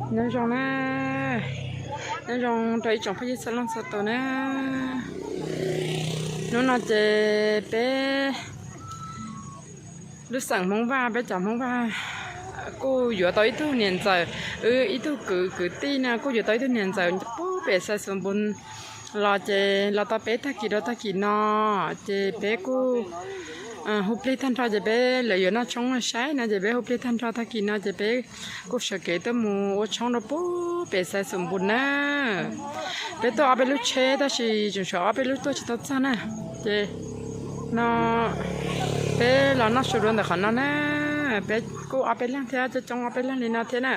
Nyob zoo na, nyob zoo rau ib tsoom phooj ywg txhua leej txhua tus na. Hnub no ces peb lub xeem Hmoob Vaj, peb cov Hmoob Vaj kuj yuav tau ib tug niam ntxawm, wb ib tug kwv kwv tij na kuj yuav tau ib tug niam ntxawm puag pem Xais Xus Npus los ces los tau peb tag kis rau tag kis no, ces peb kuj hu plig tag nrho ces peb lawv yuav noj tshoob saib no ces peb hu plig tag nrho tag kis no ces peb kuj sawv kev tuaj mus ua tshoob rau puag pem Xais Xus Npus na. Peb tuaj ob peb lub tsheb tab sis tseem tshuav ob peb lub tuaj tsis tau txog na. Ces no peb los noj su dua ntawm qhov no na. Peb kuj ob peb leeg thiab, coob coob ob peb leeg li no thiab na.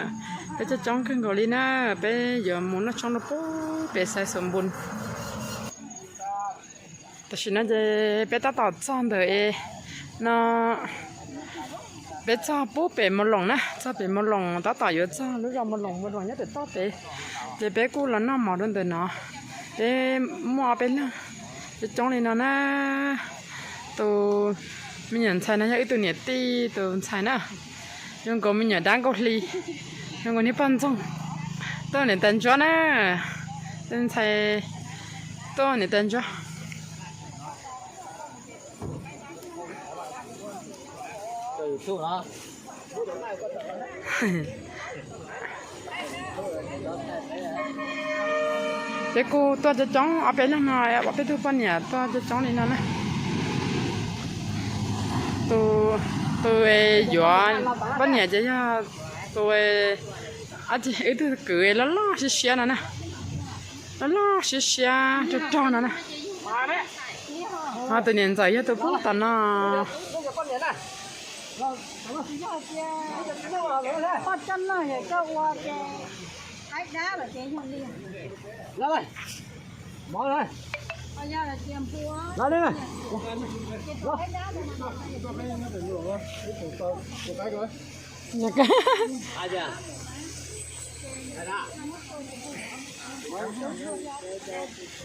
Peb coob coob kawg nkaus li na. Peb yuav mus noj tshoob rau puag pem Xais Xus Npus. Tam sim no ces peb tab tom txog ntawm no, peb txog puag pem Mus Loos na, txog pem Mus Loos, tab tom yuav txog lub zos Mus Loos, Mus Loos nyob pem toj pem. Ces peb kuj los noj mov rau ntawm no. Peb muaj ob peb leeg coob coob li no na. Tus me nyuam ntxhais no yog wb tus niam tij tus ntxhais na. Zoo nkaus me nyuam dab Nkauj Hli, zoo nkaus niag poj ntxoog. Tuaj niam tais ntsuab na, tus ntxhais tuaj niam tais ntsuab. Peb kuj tuaj coob coob ob peb leeg no, ob peb tug poj niam tuaj coob coob li no na. Tus, tus yuav poj niam ces yog tus, wb tug kwv loj loj siab siab no na, loj loj siab siab rog rog no na. Ho tus niam ntxawm yog tus puag tom no.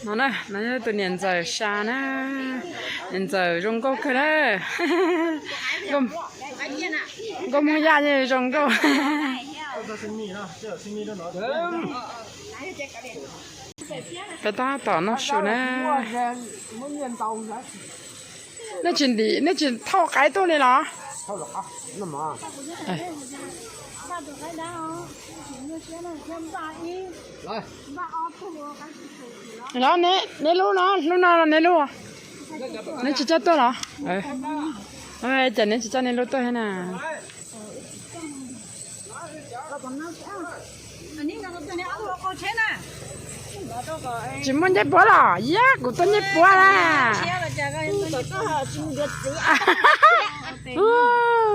No na, no yog tus niam ntxawm Sa na, niam ntxawm zoo nkauj kawg na. Nkauj Hmoob Yaj zoo nkauj. Peb tab tom noj su na. Nej tsis ntim, nej tsis thauj qaib tuaj li los? Los, neb lub no, lub no los neb lub? Neb tsis coj tuaj los? Cas neb tsis coj neb lub tuaj thiab na? Tsis muaj ncej puab los? Yog kuv tuaj ncej puab na.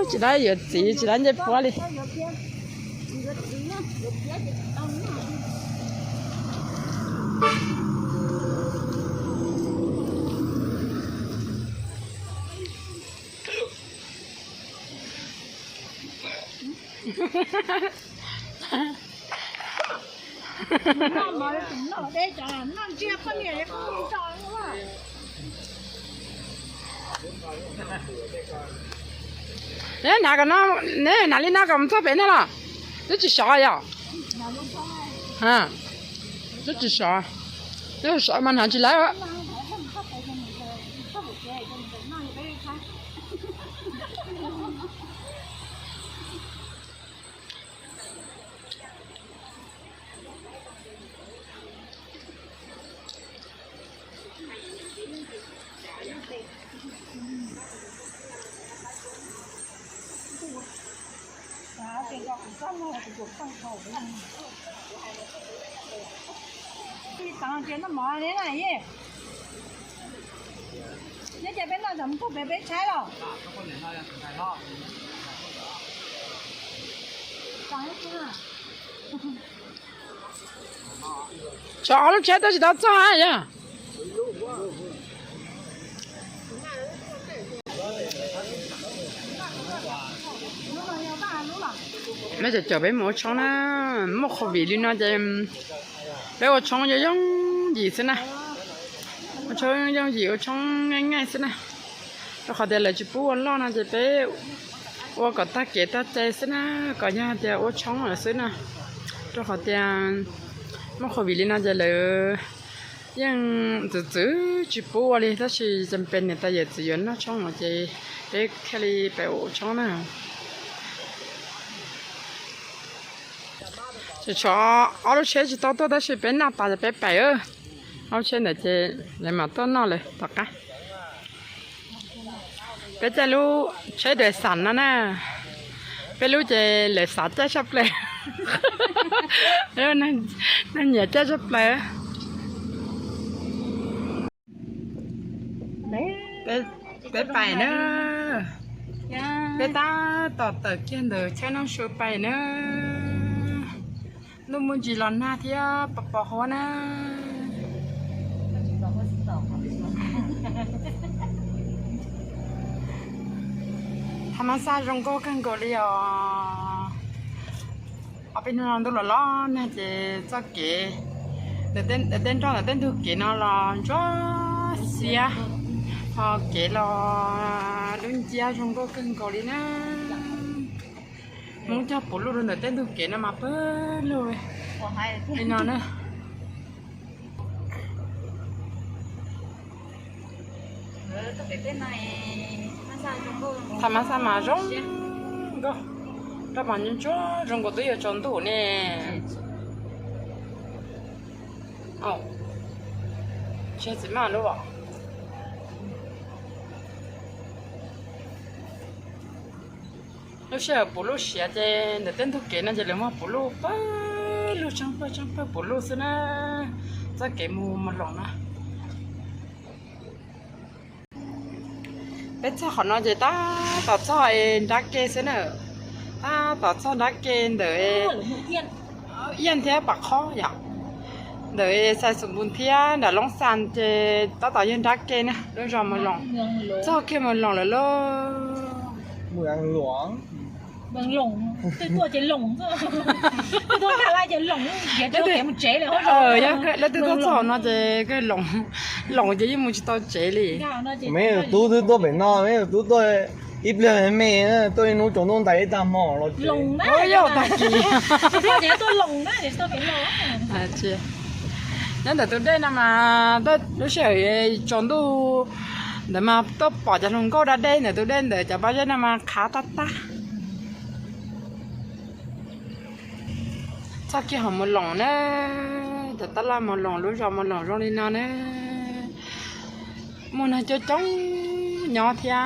Tsis dab yuav txiv, tsis dab ncej puab li. Neb hnav kom no, neb hnav li no kom mus txog pem no los? Twb tsis sov yom? Twb tsis sov, twb sov mas hnav tsis lawv. Neb ces peb noj txog mus txog pem peb tshaib los? Tsov ob lub tsheb tuaj tsis tau txog yog. Neb caum caum peb mus ua tshoob na, muaj covid li no ces peb ua tshoob yooj yooj yim xwb na. Ua tshoob yooj yooj yim, ua tshoob nyaij nyaij xwb na. Rau qhov tias lawv tsis pub ua loj no ces peb ua kom tag kev tag cai xwb na, kom yog tias ua tshoob lawm xwb na. Rau qhov tias muaj covid li no ces lawv yeej txwv txwv tsis pub ua li, tab sis cas pes niam tais yawm txiv yuav noj tshoob no ces peb thiaj li pem ua tshoob na. Tshuav ob lub tsheb tsis tau tuaj tab sis peb noj tas ces peb pais. Ob lub tsheb ntawd ces lawv mam tuaj noj lawm tom qab. Peb caij lub tsheb dais xam no na, peb lub ces lawv xav caij tshaj plaws, neeg nyiam caij tshaj plaws. Peb pais na, peb tab tom tawm kiag ntawm chaw Naj Su pais na. Ntuj muaj ntsis los nag thiab pos pos huab na. Thav mas xaj zoo nkauj kawg nkaus li os. Ob peb hnub no ntuj los los nag ces txoj kev, tej nroj ntawm tej ntug kev no los ntsuab xiab, ho kev los dub nciab zoo nkauj kawg nkaus li na. Hmoob cog puv luj rau ntawm tej ntug kev no mas pawg lug li no na. Thav mas xaj mas zoo nkauj, roj mas ntsuab zoo nkaus twb yuav tsaus ntuj ne. Tsis txiv maj lub. Lub sij hawm puv luj siav ces ntawm tej ntug kev no ces lawv muag puv luj pawg lug, tseeb pawg tseeb pawg puv luj xwb na. Txoj kev mus Moos Loos na. Peb txog qhov no ces tab tom txog es nrab ke xwb na. Tab tom txog nrab ke ntawm Iaj thiab Pam Khob yom. Ntawm Xais Xus Npus thiab nram Loob Xas ces tab tom yog nrab ke na, lub zos Moos Loos. Txog kiag Moos Loos lawm lauj. Lawv twb tuaj txog no ces Loos ces yeej mus tsis tau tsev li. Me tub twb tuaj pem no, me tub tuaj ib pliag me, tuaj ib hnub tsaus ntuj ntais ib tag hmo los tsev. Yog tag kis. Nyob ntawm tus dej no mas lub sij hawm tsaus ntuj ntawd mas tuaj pom cov hluas nkauj da dej ntawm tus dej ntawm cov pob zeb no mas qhav tag tag. Txog kiag hauv Moos Loos na, cov tab laj Moos Loos, lub zos Moos Loos zoo li no na. Muaj neeg coob coob nyob thiab,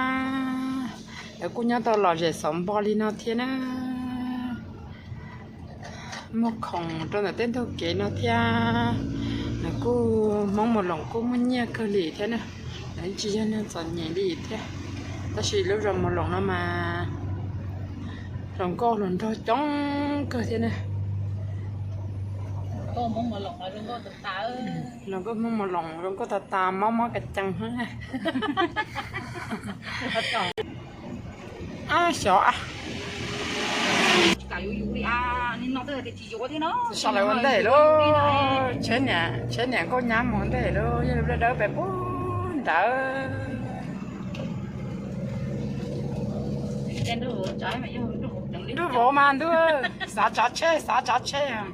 lawv kuj nyob tau lom zem xov npo li no thiab na. Muag khoom rau ntawm tej ntug kev no thiab. Nws kuj, Hmoob Moos Loos kuj muaj nyiaj kawg li thiab na. Nws tsis yog neeg txom nyem li thiab. Tab sis lub zos Moos Loos no mas hluas nkauj hluas nraug coob kawg thiab na. Hluas nkauj Hmoob Moos Loos zoo nkauj tas tas, mob mob kas cees. Ab xyov, sawv lawv ua ntej lauj, tsheb niam nkauj nyab mus ua ntej lauj, yog li dawb pem pub ntawd. Ntuj vov mas ntuj, xav tsav tsheb, xav tsav tsheb.